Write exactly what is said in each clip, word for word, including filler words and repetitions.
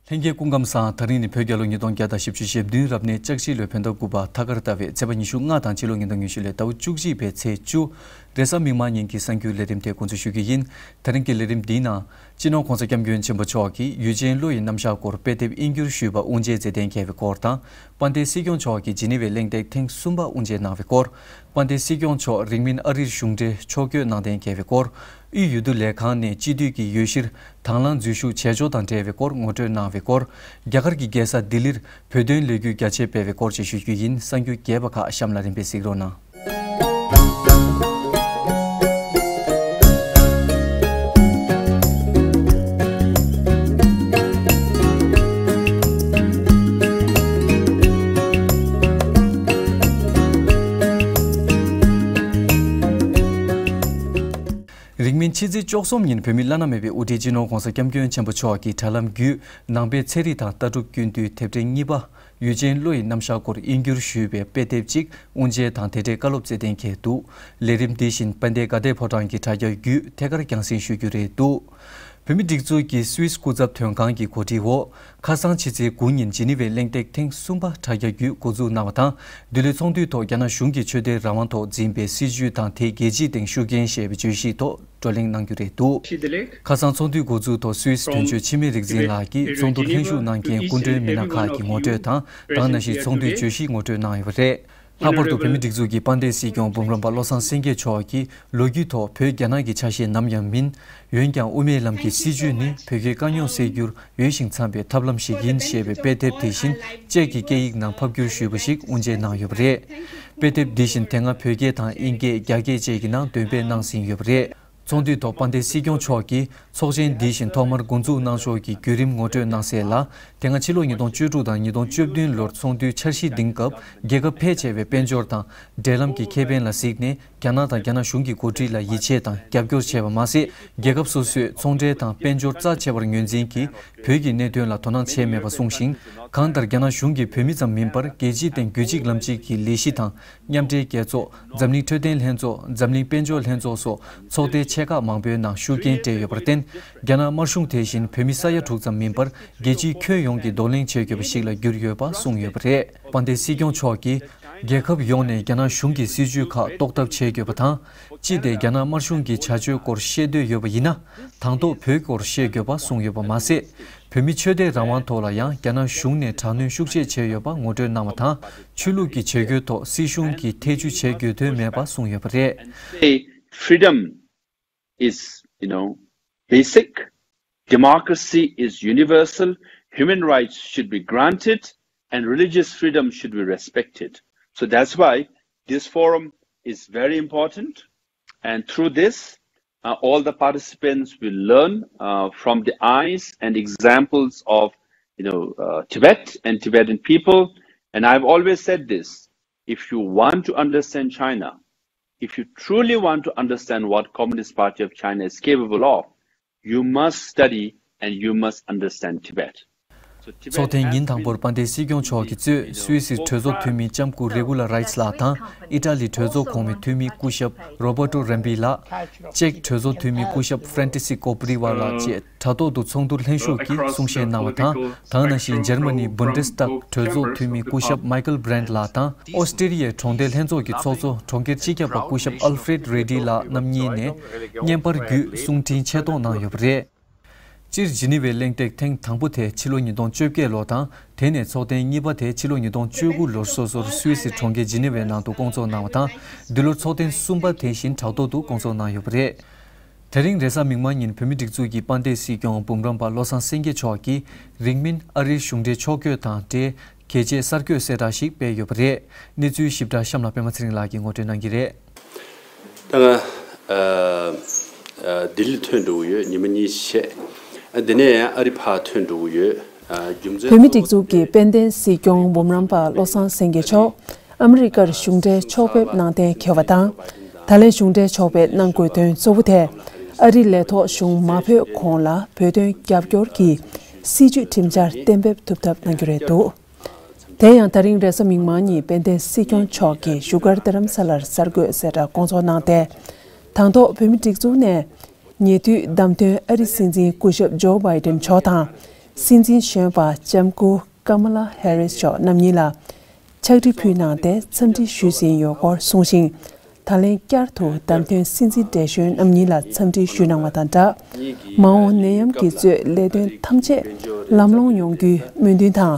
ལྷན་རྒྱས་སྐུ་ཁམས་བཟང་། ད་རིང་ནི་བོད་རྒྱལ་ལོ་ཉིས་སྟོང་བརྒྱ་དང་བཞི་བཅུ་ཞེ་བདུན། རབ་གནས་ལྕགས་བྱི་ལོའི་བོད་ཟླ་དགུ་པ་ཐ་སྐར་ཟླ་བའི་ཚེས་པ་ཉི་ཤུ་ལྔ་དང་ཕྱི་ལོ་ཉིས་སྟོང་ཉི་ཤུ་ལོའི་ཟླ་བ་བཅུ་གཅིག་པའི་ཚེས་བཅུ། རེས་གཟའ་མིག་དམར་ཉིན་གྱི་གསར་འགྱུར་ལས་རིམ་དེ་འགོ་འཛུགས་ཞུ་རྒྱུ་ཡིན། ད་རིང་གི་ལས་རིམ་འདིའི་ནང་། སྤྱི་ནོར་༧གོང་ས་༧སྐྱབས་མགོན་ཆེན་པོ་མཆོག་གིས་ཡུལ་ཅན་བློ་ཡི་རྣམ་གཞག་སྐོར་དཔེ་དེབ་དབྱིན་བསྒྱུར་ཞུས་པ་དབུ་འབྱེད་མཛད་གཏན་འཁེལ་བའི་སྐོར་དང་། དཔལ་ལྡན་སྲིད་སྐྱོང་མཆོག་གིས་ཇི་ནི་ཝའི་གླེང་སྟེགས་ཐེངས་གསུམ་པ་དབུ་འབྱེད་གནང་བའི་སྐོར། དཔལ་ལྡན་སྲིད་སྐྱོང་མཆོག་རིང་མིན་ཨ་རིར་གཞུང་འབྲེལ་ཕྱོགས་བསྐྱོད་གནང་གཏན་འཁེལ་བའི་སྐོར། དབུས་འོས་བསྡུ་ལས་ཁང་ནས་སྤྱི་འཐུས་ཀྱི་འོས་གཞིར་དང་བླངས་འཛུལ་ཞུགས་བྱས་འབྱོར་དང་འབྲེལ་བའི་སྐོར་ངོ་སྤྲོད་གནང་བའི་སྐོར། རྒྱ་གར་གྱི་རྒྱལ་ས་ལྡི་ལིར་བོད་དོན་ལས་འགུལ་རྒྱ་ཆེ་སྤེལ་བའི་སྐོར་བཅས་ཞུ་རྒྱུ་ཡིན། གསར་འགྱུར་རྒྱས་པ་ཁག་གཤམ་ལ་རིམ་པས་གཟིགས་རོགས་གནང་། རིང་མིན་ཕྱི་ཚེས་བཅུ་གསུམ་ཉིན་བོད་མིའི་བླ་ན་མེད་པའི་དབུ་ཁྲིད་སྤྱི་ནོར་༧གོང་ས་༧སྐྱབས་མགོན་ཆེན་པོ་མཆོག་གིས་དྲ་ལམ་བརྒྱུད་ནང་པའི་ཚན་རིག་དང་ལྟ་གྲུབ་ཀུན་བཏུས་དེབ་ཕྲེང་གཉིས་པ། ཡུལ་ཅན་བློ་ཡི་རྣམ་གཞག་སྐོར་དབྱིན་བསྒྱུར་ཞུས་པའི་དཔེ་དེབ་ཅིག་དབུ་འབྱེད་དང་དེ་འབྲེལ་བཀའ་སློབ་སྩལ་གཏན་འཁེལ་འདུག་ལས་རིམ་འདི་བཞིན་དཔལ་ལྡན་དགའ་ལྡན་ཕོ་བྲང་གི་དྲ་རྒྱ་བརྒྱུད་ཐད་ཀར་རྒྱང་སྲིང་ཞུ་རྒྱུ་རེད་འདུག་བོད་མིའི་སྒྲིག་འཛུགས་ཀྱི་སུད་སི་སྐུ་ཚབ་དོན་ཁང་གི་གོ་སྒྲིག་འོག་ཁ་སང་ཕྱི་ཚེས་དགུ་ཉིན་ཇི་ནི་ཝའི་གླེང་སྟེགས་ཐེངས་གསུམ་པ་དྲ་རྒྱ་བརྒྱུད་འགོ་འཛུགས་གནང་བ་དང་། འདི་ལོའི་ཚོགས་འདུའི་ཐོག་རྒྱ་ནག་གཞུང་གིས་ཆོས་དད་རང་དབང་ཐོག་འཛིན་པའི་སྲིད་བྱུས་དང་དེས་རྒྱལ་སྤྱི་སྟེང་ཤུགས་རྐྱེན་ཞེས་པའི་བརྗོད་གཞིའི་ཐོག་བགྲོ་གླེང་གནང་རྒྱུ་རེད་འདུག་ཁ་སང་ཚོགས་འདུའི་འགོ་འཛུགས་ཐོག་སུད་སི་དོན་གཅོད་འཆི་མེད་རིག་འཛིན་ལགས་ཀྱིས་ཚོགས་འདུར་ལྷན་ཞུགས་གནང་མཁན་སྐུ་མགྲོན་མི་སྣ་ཁག་གི་ངོ་སྤྲོད་དང་། དེ་ནང་བཞིན་ཚོགས་འདུའི་བརྗོད་གཞིའི་ངོ་སྤྲོད་གནང་ཡོད་པ་རེད། ལྷག་པར་དུ་བོད་མིའི་སྒྲིག་འཛུགས་ཀྱི་དཔལ་ལྡན་སྲིད་སྐྱོང་འབུམ་རམས་པ་བློ་བཟང་སེང་གེ་མཆོག་གིས་ལོ་རྒྱུས་ཐོག་བོད་རྒྱ་ནག་གི་ཆ་ཤས་ནམ་ཡང་མིན། འོན་ཀྱང་དབུ་མའི་ལམ་གྱི་སྲིད་བྱུས་ནི་བོད་རྒྱའི་དཀའ་རྙོག་སེལ་རྒྱུར་འོས་ཤིང་འཚམ་པའི་ཐབས་ལམ་ཞིག་ཡིན་ཞེས་པའི་དཔེ་དེབ་དེ་བཞིན་ཅེཀ་གི་སྐད་ཡིག་ནང་ཕབ་བསྒྱུར་ཞུས་པ་ཞིག་དབུ་འབྱེད་གནང་ཡོད་པ་རེད། དཔེ་དེབ་འདི་བཞིན་དེ་སྔ་བོད་སྐད་དང་དབྱིན་སྐད། རྒྱ་སྐད་བཅས་ཀྱི་ནང་འདོན་སྤེལ་གནང་ཟིན་ཡོད་པ་རེད། ཚོགས་འདུའི་ཐོག་དཔལ་ལྡན་སྲིད་སྐྱོང་མཆོག་གིས་ཚོགས་ཆེན་འདི་བཞིན་ཐོག་མར་འགོ་འཛུགས་གནང་ཕྱོགས་ཀྱི་བརྒྱུད་རིམ་ངོ་སྤྲོད་གནང་གསལ་ལ། དེ་སྔ་ཕྱི་ལོ་ཉིས་སྟོང་བཅུ་དྲུག་དང་ཉིས་སྟོང་བཅུ་བདུན་ལོར་ཚོགས་འདུའི་འཆར་གཞི་འདིང་སྐབས། རྒྱལ་ཁབ་ཕལ་ཆེ་བའི་དཔལ་འབྱོར་དང་འབྲེལ་ལམ་གྱི་ཁེ་ཕན་ལ་གཟིགས་ནས། རྒྱ་ནག་དང་རྒྱ་ནག་གཞུང་གི་འགོ་ཁྲིད་ལ་ཡིད་ཆེས་དང་རྒྱབ་སྐྱོར་བྱས་པ་མ་ཟད། རྒྱལ་ཁབ་སོ་སོས་ཚོང་འབྲེལ་དང་དཔལ་འབྱོར་རྩ་ཆེ་བར་ངོས་འཛིན་གྱིས། བོད་ཀྱི་གནད་དོན་ལ་དོ་སྣང་བྱས་མེད་པ་གསུངས་ཤིང་། གང་ལྟར་རྒྱ་ནག་གཞུང་གིས་བོད་མི་ཙམ་མིན་པར། རྒྱལ་སྤྱིའི་སྟེང་རྒྱུད་གཅིག་ལམ་གཅིག་གི་ལས་གཞི་དང་། མཉམ་འབྲེལ་རྒྱལ་ཚོགས། འཛམ་གླིང་འཕྲོད་བསྟེན་ལྷན་ཚོགས། འཛམ་གླིང་དཔལ་འབྱོར་ལྷན་ཚོགས་སོགས་ཚོགས་སྡེ་ཆེ་ཁག་མང་པོའི་ནང་ཤུགས་རྐྱེན་སྤྲད་ཡོད་པར་བརྟེན། རྒྱ་ནག་དམར་གཞུང་དེ་བཞིན་བོད་མི་ས་ཡ་དྲུག་ཙམ་མིན་པར། རྒྱལ་སྤྱིའི་ཁྱོན་ཡོངས་ཀྱིས་གདོང་ལེན་བྱེད་དགོས་པ་ཞིག་ལ་གྱུར་ཡོད་པ་གསུངས་ཡོད་པ་རེད། དཔལ་ལྡན་སྲིད་སྐྱོང་མཆོག་གིས། རྒྱལ་ཁབ་ཡོངས་ནས་རྒྱ་ནག་གཞུང་གི་སྲིད་བྱུས་ཁག་རྟོགས་ཐབས་བྱེད་དགོས་པ་དང་། ཅི་སྟེ་རྒྱ་ནག་དམར་གཞུང་གི་བྱ་སྤྱོད་སྐོར་བཤད་འདོད་ཡོད་པ་ཡིན་ན། དང་ཐོག་བོད་སྐོར་བཤད་དགོས་པ་གསུངས་ཡོད་པ་མ་ཟད། བོད་མི་ཆོས་དད་རང་དབང་ཐོག་ལ་ཡང་རྒྱ་ནག་གཞུང་ནས་དྲག་གནོན་ཤུགས་ཆེ་བྱས་ཡོད་པ་ངོ་སྤྲོད་གནང་བ་དང་། ཆོས་ལུགས་ཀྱི་བྱེད་སྒོའི་ཐོག་སྲིད་གཞུང་གིས་ཐེ་ཇུས་བྱེད་དགོས་དོན་མེད་པ་གསུངས་ཡོད་པ་རེད། Say freedom is, you know, basic. Democracy is universal. Human rights should be granted, and religious freedom should be respected. So that's why this forum is very important. And through this, uh, all the participants will learn, uh, from the eyes and examples of, you know, uh, Tibet and Tibetan people. And I've always said this: if you want to understand China, if you truly want to understand what Communist Party of China is capable of, you must study and you must understand Tibet. So Tibet ཚོགས་ཐེངས་ཉིན་དང་པོར་དཔལ་ལྡན་སྲིད་སྐྱོང་མཆོག་གིས་གཙོས་སུད་སི་གྲོས་ཚོགས་འཐུས་མི་ལྕམ་སྐུ་Regula Reitz ལགས་དང་། ཨི་ཊ་ལི་གྲོས་ཚོགས་གོང་མའི་འཐུས་མི་སྐུ་ཞབས་Roberto Rambi ལགས། ཅེཀ་གྲོས་ཚོགས་འཐུས་མི་སྐུ་ཞབས་František Kopriva ལགས་བཅས་དྲ་ཐོག་ཏུ་ཚོགས་འདུར་ལྷན་ཞུགས་ཀྱིས་གསུང་བཤད་གནང་བ་དང་། དེ་ནང་བཞིན་འཇར་མ་ནི་Bundestag གྲོས་ཚོགས་འཐུས་མི་སྐུ་ཞབས་Michael Brandt ལགས་དང་། ཨོ་སི་ཀྲི་ལི་ཡའི་གྲོང་སྡེ་ལྷན་ཚོགས་ཀྱི་ཚོགས་གཙོ་གྲོང་ཁྱེར་སྤྱི་ཁྱབ་པ་སྐུ་ཞབས་Alfred Ready ལགས་རྣམ་གཉིས་ནས་བརྙན་པར་བརྒྱུད་གསུང་འཕྲིན་ཆེད་གཏོང་གནང་ཡོད་པ་རེད། སྤྱིར་ཇི་ནི་ཝའི་གླེང་སྟེགས་ཐེངས་དང་པོ་དེ་ཕྱི་ལོ་ཉིས་སྟོང་བཅོ་བརྒྱད་ལོ་དང་། དེ་ནས་ཚོགས་ཐེངས་གཉིས་པ་དེ་ཕྱི་ལོ་ཉིས་སྟོང་བཅུ་དགུ་ལོར་སོ་སོར་སུད་སི་གྲོང་ཁྱེར་ཇི་ནི་ཝའི་ནང་དུ་སྐོང་ཚོགས་གནང་བ་དང་། འདི་ལོར་ཚོགས་ཐེངས་གསུམ་པ་དེ་བཞིན་དྲ་ཐོག་ཏུ་སྐོང་ཚོགས་གནང་ཡོད་པ་རེད། དེ་རིང་རེས་གཟའ་མིག་དམར་ཉིན་བོད་མིའི་སྒྲིག་འཛུགས་ཀྱི་དཔལ་ལྡན་སྲིད་སྐྱོང་འབུམ་རམས་པ་བློ་བཟང་སེང་གེ་མཆོག་གིས་རིང་མིན་ཨ་རིར་གཞུང་འབྲེལ་ཕྱོགས་བསྐྱོད་དང་འབྲེལ། གལ་ཆེའི་གསར་འགོད་གསལ་བསྒྲགས་ཤིག་སྤེལ་ཡོད་པ་རེད། གནས་ཚུལ་ཞིབ་ཕྲ་གཤམ་ལ་པད་མ་ཚེ་རིང་ལགས་ཀྱིས་ངོ་སྤྲོད་གནང་གི་རེད། ད་ང་ཨ་ཨ་ལྡི་ལི་ཐོན་འགྲོ་གི་ཡོད། ཉི་མ་གཉིས་ཤད། ཨ་དེ་ནས་ཡང་ཨ་རི་ཕར་ཐོན་འགྲོ་གི་ཡོད། ཨ་རྒྱུ་མཚན་བོད་མིའི་སྒྲིག་འཛུགས་ཀྱི་དཔལ་ལྡན་སྲིད་སྐྱོང་འབུམ་རམས་པ་བློ་བཟང་སེང་གེ་མཆོག་ཨ་མི་རི་ཀར་གཞུང་འབྲེལ་ཕྱོགས་ཕེབས་གནང་གཏན་འཁེལ་བ་དང་། ད་ལན་གཞུང་འབྲེལ་ཕྱོགས་ཕེབས་གནང་དགོས་དོན་གཙོ་བོ་དེ། ཨ་རིའི་ལས་ཐོག་གཞུང་མ་འབོད་གོང་ལ་བོད་དོན་རྒྱབ་སྐྱོར་གྱི་སྲིད་ཇུས་ཁྲིམས་འཆར་གཏན་འབེབས་ཐུབ་ཐབས་གནང་རྒྱུ་རེད་འདུག་དེ་ཡང་ད་རིང་རེས་གཟའ་མིག་དམར་ཉིན་དཔལ་ལྡན་སྲིད་སྐྱོང་མཆོག་གིས་བཞུགས་སྒར་རྡ་རམ་ས་ལར་གསར་འགོད་གསལ་བསྒྲགས་སྐོང་ཚོགས་གནང་སྟེ། དང་ཐོག་བོད་མིའི་སྒྲིག་འཛུགས་ནས་ཉེ་དུས་བདམས་ཐོན་ཨ་རིའི་སྲིད་འཛིན་སྐུ་ཞབས་ཇོ་བྷའི་ཏན་མཆོག་དང་། སྲིད་འཛིན་གཞོན་པ་ལྕམ་སྐུ་ཀ་མ་ལ་ཧེ་རིས་མཆོག་རྣམ་གཉིས་ལ་ཕྱག་བྲིས་ཕུལ་གནང་སྟེ་འཚམས་འདྲི་ཞུས་ཟིན་ཡོད་སྐོར་གསུངས་ཤིང་། ད་ལན་བསྐྱར་དུ་བདམས་ཐོན་སྲིད་འཛིན་བགྲེས་གཞོན་རྣམ་གཉིས་ལ་འཚམས་འདྲི་ཞུས་གནང་བ་དང་སྦྲགས། མ་འོངས་ནད་ཡམས་ཀྱིས་གཙོས་ལས་དོན་ཐམས་ཅད་ལམ་ལྷོང་ཡོང་རྒྱུའི་སྨོན་འདུན་དང་།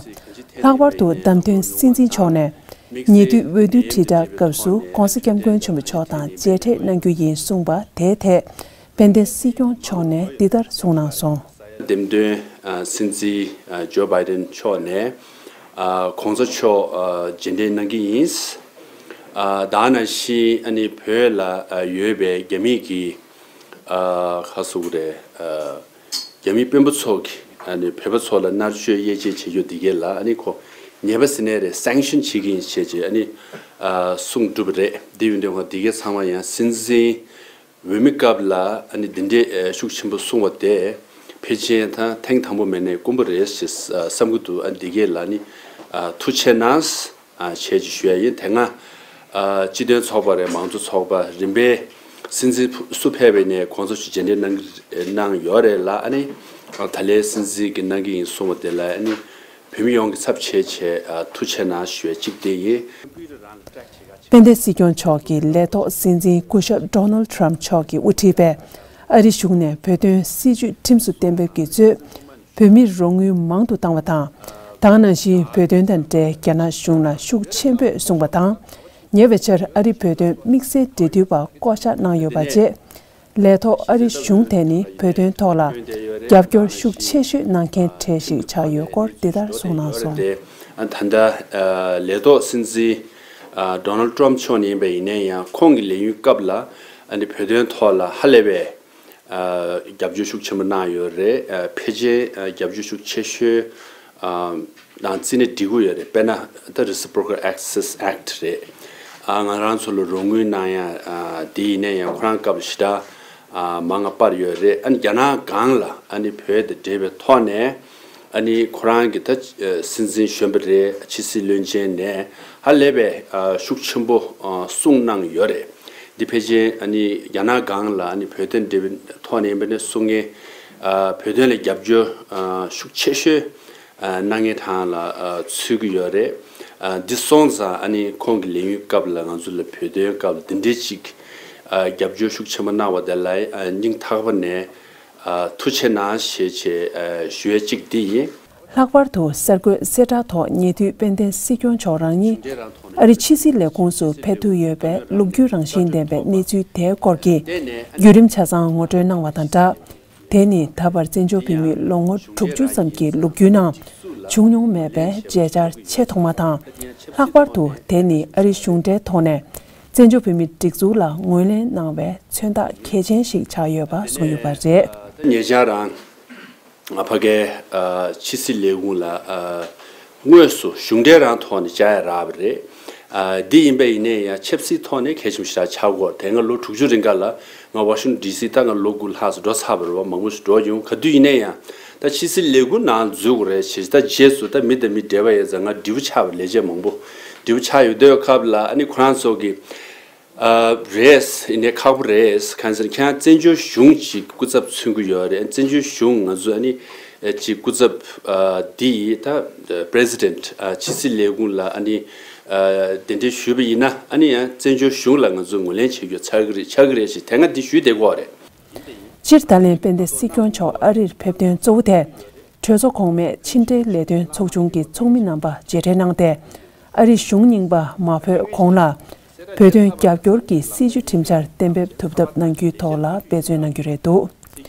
ལྷག་པར་དུ་བདམས་ཐོན་སྲིད་འཛིན་མཆོག་ནས་ཉེ་དུས་འོས་བསྡུ་དྲིལ་བསྒྲགས་སྐབས་སུ་༸གོང་ས་༸སྐྱབས་མགོན་ཆེན་པོ་མཆོག་དང་མཇལ་འཕྲད་གནང་རྒྱུ་ཡིན་གསུངས་པ་དེའི་ཐད། དཔལ་ལྡན་སྲིད་སྐྱོང་མཆོག་ནས་འདི་ལྟར་གསུངས་གནང་སོང་། འདེམས་ཐོན་ཨ་སྲིད་འཛིན་ཨ་ཇོ་བྷའི་ཏན་མཆོག་ནས་ཨ་གོང་ས་མཆོག་ཨ་མཇལ་འཕྲད་གནང་གི་ཡིན། ཨ་ད་ག་ནང་བཞིན་ཨ་ནི་བོད་ལ་ཨ་ཡོད་པའི་རྒྱ་མི་གི་ཨ་ག་རེ་ཟེར་དགོས་རེད། ཨ་རྒྱ་མི་དཔོན་པོ་ཚོ་གི་ཨ་ནི་བོད་པ་ཚོ་ལ་མནར་གཅོད་དབྱེ་འབྱེད་བྱེད་རྒྱུ་འདི་གས་ལ་ཨ་ནི་ཁོ་ཉེས་པ་ཟིན་ནའི་རེད། སེང་ཤན་བྱེད་ཀྱི་ཡིན་བྱས་བྱས་ཨ་ནི་ཨ་གསུངས་གྲུབ་པ་རེད། འདི་ཡིན་དུས་ཁོ་འདི་གས་ཚང་མ་ཡང་སྲིད་འཛིན་འོས་མི་སྐབས་ལ་ཨ་ནི་འདི་འདྲའི་ཨ་ཤུགས་ཆེན་པོ་གསུངས་པ་དེ་ཕལ་ཆེར་ད་ཐེངས་དང་པོ་མིན་ནའི་དཀོན་པོ་རེད་ཞེས་ཨ་བསམ་གྱི་འདུག་ཨ་འདི་གས་ལ་ནི་ཨ་ཐུགས་རྗེ་གནང་ཨ་བྱས་ཅིག་ཞུ་ཡ་ཡིན། དེ་སྔ་ཨ་སྤྱི་མཐུན་ཚོགས་པ་རེད། མང་གཙོ་ཚོགས་པ་རིམ་པས་སྲིད་འཛིན་སུ་ཕེབས་པ་ཡིན་ནའི་གོང་ས་མཆོག་མཇལ་འཕྲད་གནང་གི་གནང་ཡོད་རེད་ལ། ཨ་ནི་ད་ལན་སྲིད་འཛིན་གྱིས་གནང་གི་ཡིན་གསུངས་པ་དེ་ལ་ཨ་ནི་བོད་མི་ཡོངས་ཀྱི་ཚབ་བྱས་བྱས་ཨ་ཐུགས་རྗེ་གནང་ཞུ་ཡ་གཅིག་དེ་ཡིན། དཔལ་ལྡན་སྲིད་སྐྱོང་མཆོག་གི་ལས་ཐོག་སྲིད་འཛིན་སྐུ་ཞབས་ཌོ་ནལ་ཌི་ཊརམ་ཕི་མཆོག་གིས་དབུ་ཁྲིད་པའི་ཨ་རི་གཞུང་ནས་བོད་དོན་སྲིད་བྱུས་ཁྲིམས་སུ་གཏན་འབེབས་ཀྱིས་གཙོས་བོད་མིར་རོགས་དངུལ་མང་དུ་བཏང་བ་དང་། ད་ག་ནང་བཞིན་བོད་དོན་དང་འབྲེལ་རྒྱ་ནག་གཞུང་ལ་ཤུགས་ཆེན་པོས་གསུངས་པ་དང་། ཉེ་བའི་ཆར་ཨ་རི་བོད་དོན་དམིགས་བསལ་འབྲེལ་མཐུད་པ་བསྐོ་གཞག་གནང་ཡོད་པ་བཅས། ལས་ཐོག་ཨ་རི་གཞུང་དེ་ནི་བོད་དོན་ཐོག་ལ་རྒྱབ་སྐྱོར་ཤུགས་ཆེ་ཤོས་གནང་མཁན་གྲས་ཤིག་ཆགས་ཡོད་སྐོར་འདི་ལྟར་གསུངས་གནང་སོང་། ད་ལྟ་ལས་ཐོག་སྲིད་འཛིན་ཌོ་ནལ་ཌི་ཊརམ་ཕི་མཆོག་ནས་ཡིན་པ་ཡིན་ན་ཡང་ཁོང་གི་ལས་ཡུན་སྐབས་ལ་ཨ་ནི་བོད་དོན་ཐོག་ལ་ཧ་ལས་པའི་རྒྱབ་སྐྱོར་ཤུགས་ཆེན་པོ་གནང་ཡོད་རེད། ཕལ་ཆེར་རྒྱབ་སྐྱོར་ཤུགས་ཆེ་ཤོས་ནང་བརྩིས་ནས་འགྲིག་གི་ཡོད་རེད། དཔེར་ན་ད་Reciprocal Access Act རེད། ང་རང་ཚོ་ལ་རོགས་དངུལ་གནང་ཡ་དེ་ཡིན་ན་ཡང་ཁོ་རང་སྐབས་ཞེ་དྲག་མང་ང་སྤར་ཡོད་རེད། ཨ་ནི་རྒྱ་ནག་སྒང་ལ་ཨ་ནི་བོད་དང་འབྲེལ་བའི་ཐོག་ནས་ཨ་ནི་ཁོ་རང་གི་ད་སྲིད་འཛིན་གཞོན་པ་རེད། ཕྱི་སྲིད་བློན་ཆེན་ནས་ཧ་ལས་པའི་ཤུགས་ཆེན་པོ་གསུངས་གནང་ཡོད་རེད། འདི་ཕལ་ཆེར་ཨ་ནི་རྒྱ་ནག་སྒང་ལ་ཨ་ནི་བོད་དོན་འབྲེལ་བའི་ཐོག་ནས་ཡིན་པ་ནས་གསུང་མཁན་བོད་དོན་ལ་རྒྱབ་སྐྱོར་ཤུགས་ཆེ་ཤོས་གནང་མཁན་གྲས་ལ་ཚུད་ཀྱི་ཡོད་རེད། འདི་སོང་ཙང་ཨ་ནི་ཁོང་གི་ལས་ཡུན་སྐབས་ལ་ང་ཚོ་ལ་བོད་དོན་སྐབས་ལ་འདི་འདྲའི་ཅིག་རྒྱབ་སྐྱོར་ཤུགས་ཆེན་པོ་གནང་བ་དེ་ལ་སྙིང་ཐག་པ་ནས་ཐུགས་རྗེ་གནང་ཞེས་བྱས་ཞུ་ཡ་གཅིག་འདི་ཡིན། ལྷག་པར་དུ་གསར་འགོད་གསལ་བསྒྲགས་ཐོག་ཉེ་དུས་དཔལ་ལྡན་སྲིད་སྐྱོང་མཆོག་རང་ཉིད་ཨ་རི་ཕྱི་སྲིད་ལས་ཁུངས་སུ་ཕེབས་ཐུབ་ཡོད་པའི་ལོ་རྒྱུས་རང་བཞིན་ལྡན་པའི་གནས་ཚུལ་དེའི་སྐོར་གྱི་བརྒྱུད་རིམ་ཆ་ཚང་ངོ་སྤྲོད་གནང་བ་དང་སྦྲགས། དེ་ནི་ད་བར་བཙན་བྱོལ་བོད་མིའི་ལོ་ངོ་དྲུག་ཅུ་ཙམ་གྱི་ལོ་རྒྱུས་ནང་བྱུང་མྱོང་མེད་པའི་མཇལ་བཅར་ཆེས་ཐོག་མ་དང་། ལྷག་པར་དུ་དེ་ནི་ཨ་རིའི་གཞུང་འབྲེལ་ཐོག་ནས་བཙན་བྱོལ་བོད་མིའི་སྒྲིག་འཛུགས་ལ་ངོས་ལེན་གནང་བའི་མཚོན་རྟགས་གལ་ཆེན་ཞིག་ཆགས་ཡོད་པ་གསུངས་ཡོད་པ་རེད། ཉེ་ཆར་རང་ཕ་གའི་ཕྱི་སྲིད་ལས་ཁུངས་ལ་དངོས་སུ་གཞུང་འབྲེལ་རང་ཐོག་ནས་བཅར་ཡ་རག་པ་རེད། འདི་ཡིན་པ་ཡིན་ནའི་ཡང་ཆབ་སྲིད་ཐོག་ནས་གལ་ཆེན་པོ་ཞེ་དྲག་ཆགས་ཀྱི་ཡོད་རེད། དེ་སྔ་ལོ་དྲུག་ཅུ་རིང་ག་ལ་ང་ཝ་ཤིང་ཊོན་ཌི་སི་ད་ང་ལོ་དགུ་ལྷག་ཙམ་འགྲོ་ཚར་བ་རེད་བ། མང་པོ་ཞིག་འགྲོ་ཡོང་། ག་དུས་ཡིན་ནའི་ཡང་ད་ཕྱི་སྲིད་ལས་ཁུངས་ནང་འཛུལ་དགོས་རེད་ཞེས། ད་རྗེས་སུ་ད་མི་དང་མི་འབྲེལ་བ་ཡོད་ཙང་ང་འབྲས་བུ་ཆགས་པ་ལས་བྱེད་མང་པོ་འབྲས་བུ་ཆགས་ཡོད་དུས་སྐབས་ལ་ཨ་ནི་ཁོ་རང་ཚོ་གི་ཨ་རེད། ཡིན་ནའི་ཁག་པོ་རེད། གང་ཟེར་ན་ཁྱེད་རང་བཙན་བྱོལ་གཞུང་ཅིག་སྐུ་ཚབ་མཚོན་གྱི་ཡོད་རེད། བཙན་བྱོལ་གཞུང་ང་ཚོ་ཨ་ནི་ཅིག་སྐུ་ཚབ་འདི་ཡིས་ད་པི་རེ་སི་ཌེན་ཊི་ཕྱི་སྲིད་ལས་ཁུངས་ལ་ཨ་ནི་དེ་འདྲ་ཞུས་པ་ཡིན་ན་ཨ་ནི་ཡང་བཙན་བྱོལ་གཞུང་ལ་ང་ཚོས་ངོས་ལེན་བྱེད་རྒྱུ་ཆགས་ཀྱི་རེད་ཆགས་ཀྱི་རེད་ཞེས་དེ་སྔ་འདི་ཞུས་བསྡད་ཀྱི་ཡོད་རེད། སྤྱིར་ད་ལན་དཔལ་ལྡན་སྲིད་སྐྱོང་མཆོག་ཨ་རིར་ཕེབས་དོན་གཙོ་བོ་དེ། གྲོས་ཚོགས་གོང་མའི་ཕྱི་འབྲེལ་ལས་དོན་ཚོགས་ཆུང་གི་ཚོགས་མི་རྣམ་པ་མཇལ་འཕྲད་གནང་སྟེ། ཨ་རིའི་གཞུང་རྙིང་པ་མ་འབོད་གོང་ལ། བོད་དོན་རྒྱབ་སྐྱོར་གྱི་སྲིད་བྱུས་ཁྲིམས་འཆར་གཏན་འབེབས་ཐུབ་ཐབས་གནང་རྒྱུའི་ཐོག་ལ་འབད་བརྩོན་གནང་རྒྱུ་རེད་འདུག་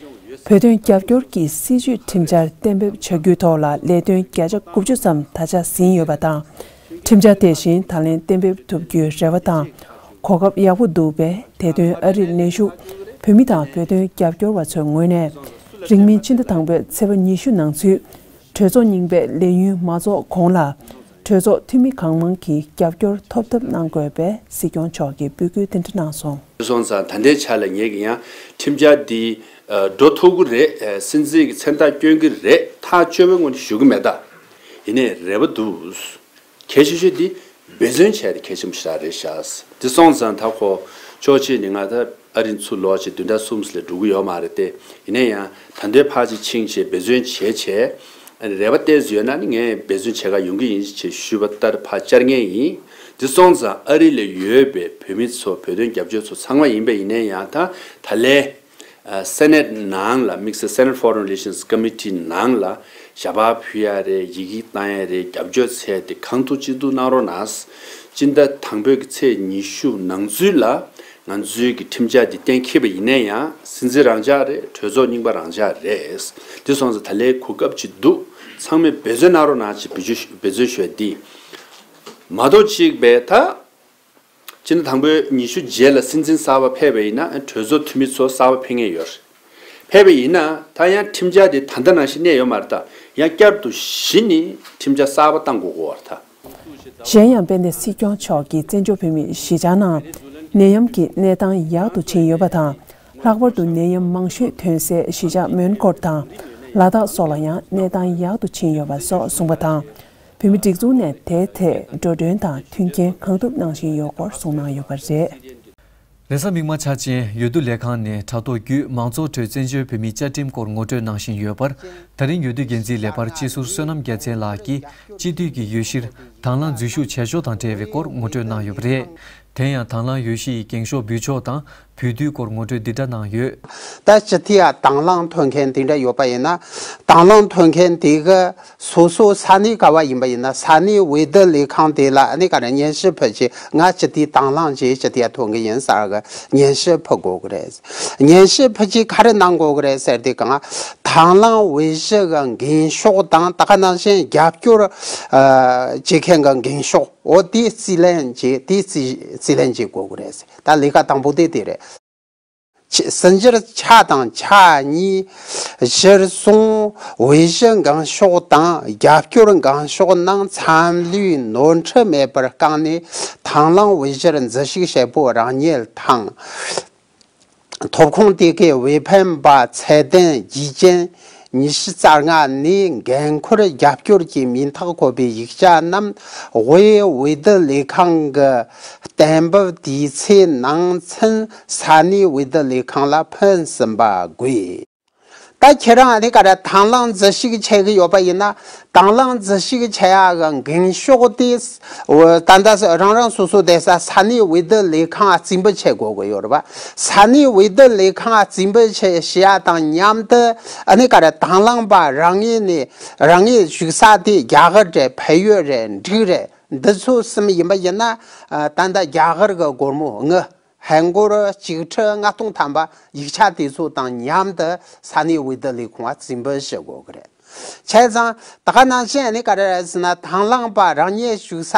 བོད་དོན་རྒྱབ་སྐྱོར་གྱི་སྲིད་བྱུས་ཁྲིམས་འཆར་གཏན་འབེབས་བྱ་རྒྱུའི་ཐོག་ལ་ལས་དོན་བརྒྱ་ཆ་དགུ་བཅུ་ཙམ་ད་ཆ་ཟིན་ཡོད་པ་དང་། ཁྲིམས་འཆར་དེ་བཞིན་ད་ལན་གཏན་འབེབས་ཐུབ་རྒྱུའི་རེ་བ་དང་། གོ་སྐབས་ཡག་པོ་འདུག་པས། དེ་དོན་ཨ་རིར་གནས་བཞུགས་བོད་མི་དང་བོད་དོན་རྒྱབ་སྐྱོར་བ་ཚོའི་ངོས་ནས། རིང་མིན་ཕྱི་ཟླ་དང་པོའི་ཚེས་པ་ཉི་ཤུ་ནང་ཚུད། གྲོས་ཚོགས་རྙིང་པའི་ལས་ཡུན་མ་རྫོགས་གོང་ལ། གྲོས་ཚོགས་འཐུས་མི་གང་མང་གིས་རྒྱབ་སྐྱོར་ཐོབ་ཐབས་གནང་དགོས་པའི་སྲིད་སྐྱོང་མཆོག་གིས་འབོད་སྐུལ་དེ་འདྲ་གནང་སོང་། སོང་ཙང་ད་ལྟའི་ཆ་ལ་ངེད་ཀྱིས་ཡང་ཁྲིམས་འཆར་འདི་འགྲོ་ཐུབ་ཀྱི་རེད། སྲིད་འཛིན་གྱི་མཚན་རྟགས་སྐྱོན་གྱི་རེད། ཐག་ཆོད་པའི་ངོས་ནས་ཞུ་གི་མེད་ད། ཡིན་ནའི་རེ་བ་འདུག་གལ་ཆེ་ཤོས་འདི་འབད་བརྩོན་བྱས་ཏེ་གལ་ཆེན་པོ་ཞིག་རེད་ཤག་འདི་སོང་ཙང་ད་ཁོ་ཕྱོགས་གཅིག་ནས་ང་ད་ཨ་རི་ཚུར་ལོག་བྱས་བདུན་ཕྲག་གསུམ་ཙམ་ལས་འགྲོ་གི་ཡོད་མ་རེད་དེ། ཡིན་ན་ཡང་ད་ལྟའི་ཕར་ཅིག་ཕྱིན་བྱས་འབད་བརྩོན་བྱས་བྱས་ རེ་བ་གཏད་ཡོད་ན་ནི་ངས་འབད་བརྩོན་བྱེད་ག་ཡོང་གི་ཡིན་ཞེས་ཞུས་པ་ལྟར་ཕར་བཅར་མཁན་ཡིན། འདི་སོང་ཙང་ཨ་རི་ལ་ཡོད་པའི་བོད་མི་ཚོ་བོད་དོན་རྒྱབ་སྐྱོར་ཚོ་ཚང་མ་ཡིན་པ་ཡིན་ན་ཡང་ད་ད་ལས་སེ་ནེ་ཊི་ནང་ལ་དམིགས་བསལ་Senate Foreign Relations Committee ནང་ལ་ཞལ་པར་ཕུལ་ཡ་རེད། ཡི་གེ་བཏང་ཡ་རེད། རྒྱབ་སྐྱོར་འཚལ་ཏེ་གང་ཐུབ་ཅི་ཐུབ་གནང་རོགས་གནང་། སྤྱི་ཟླ་དང་པོའི་གི་ཚེས་ཉི་ཤུ་ནང་ཚུད་ལ་ང་ཚོའི་གི་ཁྲིམས་འཆར་འདི་གཏན་འཁེལ་བ་ཡིན་ན་ཡང་སྲིད་འཛིན་རང་འཇགས་རེད། གྲོས་ཚོགས་རྙིང་པ་རང་འཇགས་རེད། འདི་སོང་ཙང་ད་ལས་གོ་སྐབས་ཅིག་འདུག་ཚང་མས་འབད་བརྩོན་གནང་རོགས་གནང་ཞེས་འབོད་སྐུལ་འབད་བརྩོན་ཞུ་ཡ་འདི་མ་གཏོགས་གཅིག་པས་ད། སྤྱི་ཟླ་དང་པོའི་ཉི་ཤུ་རྗེས་ལ་སྲིད་འཛིན་གསར་པ་ཕེབས་པ་ཡིན་ན་གྲོས་ཚོགས་འཐུས་མི་ཚོ་གསར་པ་ཕེབས་མཁན་ཡོད་རེད། ཕེབས་པ་ཡིན་ན་ད་ཡང་ཁྲིམས་འཆར་དེ་ད་ལྟ་ནང་བཞིན་གནས་ཡོད་མ་རེད། ད་ཡང་བསྐྱར་དུ་གཞི་ནས་ཁྲིམས་འཆར་གསར་པ་བཏང་དགོས་ཀྱི་ཡོད་རེད་ད། གཞན་ཡང་དཔལ་ལྡན་སྲིད་སྐྱོང་མཆོག་གིས་བཙན་བྱོལ་བོད་མིའི་གཞིས་ཆགས་ནང་ནད་ཡམས་ཀྱི་གནས་སྟངས་ཡག་ཏུ་ཕྱིན་ཡོད་པ་དང་། ལྷག་པར་དུ་ནད་ཡམས་མང་ཤོས་ཐོན་སའི་གཞིས་ཆགས་མོན་གྷོ་དང་ལ་དྭགས་སོགས་ལ་ཡང་གནས་སྟངས་ཡག་ཏུ་ཕྱིན་ཡོད་པ་སོགས་གསུངས་པ་དང་། བོད་མི་སྒྲིག་འཛུགས་ནས་དེའི་ཐད་འགྲོ་གྲོན་དང་མཐུན་རྐྱེན་གང་ཐུབ་གནང་བཞིན་ཡོད་སྐོར་གསུངས་གནང་ཡོད་པ་རེད། རེས་གཟའ་མིག་དམར་འཆར་ཅན་འོས་བསྡུ་ལས་ཁང་ནས་དྲ་ཐོག་བརྒྱུད་མང་ཚོགས་ཁྲོད་བཙན་བྱོལ་བོད་མིའི་བཅའ་ཁྲིམས་སྐོར་ངོ་སྤྲོད་གནང་བཞིན་ཡོད་པར། ད་རིང་འོས་བསྡུ་འགན་འཛིན་ལས་འཕར་སྤྱི་ཟུར་བསོད་ནམས་རྒྱལ་མཚན་ལགས་ཀྱིས་སྤྱི་འཐུས་ཀྱི་འོས་གཞིར་དང་བླངས་འཛུལ་ཞུགས་བྱས་ཕྱོགས་དང་འབྲེལ་བའི་སྐོར་ངོ་སྤྲོད་གནང་ཡོད་པ་རེད། དེ་ཡང་དང་བླངས་འོས་གཞི་ཡི་འགེངས་ཤོག་འབུལ་ཕྱོགས་དང་འབུལ་དུས་སྐོར་ངོ་སྤྲོད་འདི་འདྲ་གནང་ཡོད། ད་སྤྱི་འཐུས་ཡ་དང་བླངས་ཐོན་མཁན་དེ་འདྲ་ཡོད་པ་ཡིན་ན། དང་བླངས་ཐོན་མཁན་དེ་གི་སོ་སོ་ས་གནས་ག་བ་ཡིན་པ་ཡིན་ན་ས་གནས་འོས་བསྡུ་ལས་ཁང་དེ་ལ་ཨ་ནི་ག་རེ་སྙན་ཞུ་ཕུལ་ཆེད་ང་སྤྱི་འཐུས་དང་བླངས་བྱས་སྤྱི་འཐུས་ཡ་ཐོན་གི་ཡིན་ཟེར་གི་སྙན་ཞུ་ཕུལ་དགོས་གི་རེད། སྙན་ཞུ་ཕུལ་ཆེད་ག་རེ་གནང་དགོས་གི་རེད་ཟེར་དུས་གང་དང་བླངས་འོས་གཞི་གི་འགེངས་ཤོག་དང་ད་ག་ནང་བཞིན་རྒྱབ་སྐྱོར་ཨ་བྱེད་མཁན་གི་འགེངས་ཤོག་འོ་དེ་རྩིས་ལེན་བྱེད་དེ་རྩིས་རྩིས་ལེན་བྱེད་དགོས་གི་རེད། ད་ལས་ཀ་དང་པོ་དེ་དེ་རེད། ཆ་སྲིད་འཛིན་ཆ་དང་ཆ་གཉིས་གཞིར་བཟུང་འོས་གཞི་འགེངས་ཤོག་དང་རྒྱབ་སྐྱོར་འགེངས་ཤོག་ནང་མཚམས་ལུས་ནོར་འཁྲུལ་མེད་པར་བསྐངས་ནས་དང་བླངས་འོས་གཞིར་འཛུལ་ཞུགས་བྱེད་པོ་རང་ཉིད་དང་། ཐོབ་ཁུངས་དེ་གའི་འོས་འཕེན་པ་ཚད་ལྡན་རྒྱུ་རྐྱེན་ཉི་ཤུ་རྩ་ལྔ་ནས་འགན་འཁུར་རྒྱབ་སྐྱོར་གྱི་མིང་རྟགས་འཁོད་པའི་ཡིག་ཆ་རྣམས་དབུས་འོས་བསྡུ་ལས་ཁང་གི་གཏན་འབེབས་དུས་ཚོད་ནང་ཚུན་ས་གནས་འོས་བསྡུ་ལས་ཁང་ལ་ཕུལ་ཟིན་པ་དགོས། ད་ཁྱེད་རང་ཨ་ནི་ག་རེ་དང་བླངས་འཛུལ་ཞུགས་བྱེད་གི་ཡོད་པ་ཡིན་ན། དང་བླངས་འཛུལ་ཞུགས་བྱེད་ཡ་གི་འགེངས་ཤོག་དེ། འོ་ད་ལྟ་རང་རང་སོ་སོ་བསྡད་ས་ས་གནས་འོས་བསྡུ་ལས་ཁང་རྩིས་འབུལ་བྱེད་དགོས་གི་ཡོད་རེད་པ། ས་གནས་འོས་བསྡུ་ལས་ཁང་རྩིས་འབུལ་བྱེད་བྱེད་ཡ་དང་མཉམ་དུ་ཨ་ནི་ག་རེ་དང་བླངས་པ་རང་ངོས་ནས་རང་ངོས་བཞུགས་ས་དེ་རྒྱ་གར་རེད། བལ་ཡུལ་རེད། འབྲུག་རེད། འདི་ཚོ་གསུམ་ཡིན་པ་ཡིན་ན། ད་ལྟ་རྒྱ་གར་གི་སྒོར་མོ་དངུལ། ཧན་སྒོར་གཅིག་ཁྲི་ལྔ་སྟོང་ཐམ་པ་ཡིག་ཆ་དེ་ཚོ་དང་མཉམ་དུ་ས་གནས་འོས་བསྡུ་ལས་ཁུངས་ལ་རྩིས་འབུལ་ཞུ་དགོས་ཀྱི་རེད། བྱས་ཙང་ད་ག་ནང་བཞིན་ཨ་ནི་ག་རེ་རེད་ཟེར་ན་དང་བླངས་པ་རང་ཉིད་བཞུགས་ས་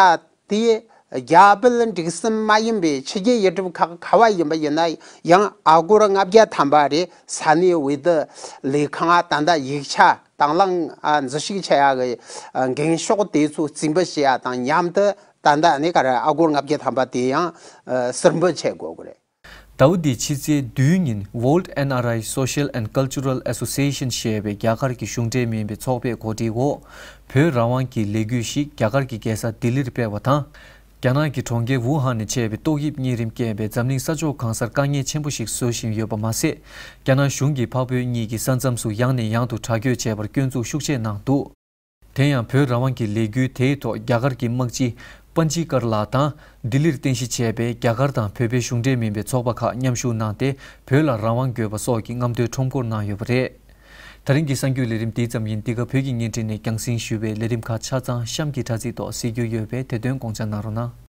དེ་རྒྱ་བལ་འབྲུག་གསུམ་མ་ཡིན་པའི་ཕྱི་རྒྱལ་ཡུལ་གྲུ་ཁག་ག་བ་ཡིན་པ་ཡིན་ན་ཡང་ཨ་སྒོར་ལྔ་བརྒྱ་ཐམ་པ་རེ་ས་གནས་འོས་བསྡུ་ལས་ཁང་ལ་ད་ལྟ་ཡིག་ཆ་དང་བླངས་འཛུལ་ཞུགས་བྱེད་ཡ་གི་འགེངས་ཤོག་དེ་ཚོ་རྩིས་འབུལ་བྱེད་ཡ་དང་མཉམ་དུ། ད་ལྟ་ནི་ག་རེ་ཨ་སྒོར་ལྔ་བརྒྱ་ཐམ་པ་དེ་ཡང་ཟུར་འབུལ་བྱེད་དགོས་ཀྱི་རེད། ཟླ་བ་འདིའི་ཕྱི་ཚེས་བདུན་ཉིན་World N R I Social and Cultural Association ཞེས་པའི་རྒྱ་གར་གྱི་གཞུང་འབྲེལ་མིན་པའི་ཚོགས་པས་གོ་སྒྲིག་འོག་བོད་རང་དབང་གི་ལས་འགུལ་ཞིག་རྒྱ་གར་གྱི་རྒྱལ་ས་ལྡི་ལིར་སྤེལ་བ་དང་། རྒྱ་ནག་གི་གྲོང་ཁྱེར་ཝུ་ཧན་ནས་མཆེད་པའི་ཏོག་དབྱིབས་གཉན་རིམས་རྐྱེན་པས་འཛམ་གླིང་ས་ཕྱོགས་གང་སར་དཀའ་ངལ་ཆེན་པོ་ཞིག་བཟོ་བཞིན་ཡོད་པ་མ་ཟད། རྒྱ་ནག་གཞུང་གིས་འཕགས་བོད་གཉིས་ཀྱི་ས་མཚམས་སུ་ཡང་ནས་ཡང་དུ་དྲག་སྐྱོད་བྱས་པར་སྐྱོན་འཛུགས་ཤུགས་ཆེ་གནང་འདུག་དེ་ཡང་བོད་རང་དབང་གི་ལས་འགུལ་དེའི་ཐོག་རྒྱ་གར་གྱི་དམག་སྤྱི་པན་ཇི་ཀར་ལགས་དང་ལྡི་ལིར་རྟེན་གཞི་བྱས་པའི་རྒྱ་གར་དང་བོད་པའི་གཞུང་འབྲེལ་མིན་པའི་ཚོགས་པ་ཁག་མཉམ་ཞུགས་གནང་སྟེ་བོད་ལ་རང་དབང་དགོས་པ་སོགས་ཀྱི་རྔམ་སྟོན་ཁྲོམ་སྐོར་གནང་ཡོད་པ་རེད། ད་རིང་གི་གསར་འགྱུར་ལས་རིམ་འདི་ཙམ་ཡིན། འདི་ག་བོད་ཀྱི་བརྙན་འཕྲིན་ནས་རྒྱང་སྲིང་ཞུས་པའི་ལས་རིམ་ཁག་ཆ་ཚང་གཤམ་གྱི་དྲ་ཚིགས་ཐོག་གཟིགས་རྒྱུ་ཡོད་པས་དེ་དོན་དགོངས་འཇགས་གནང་རོགས་གནང་།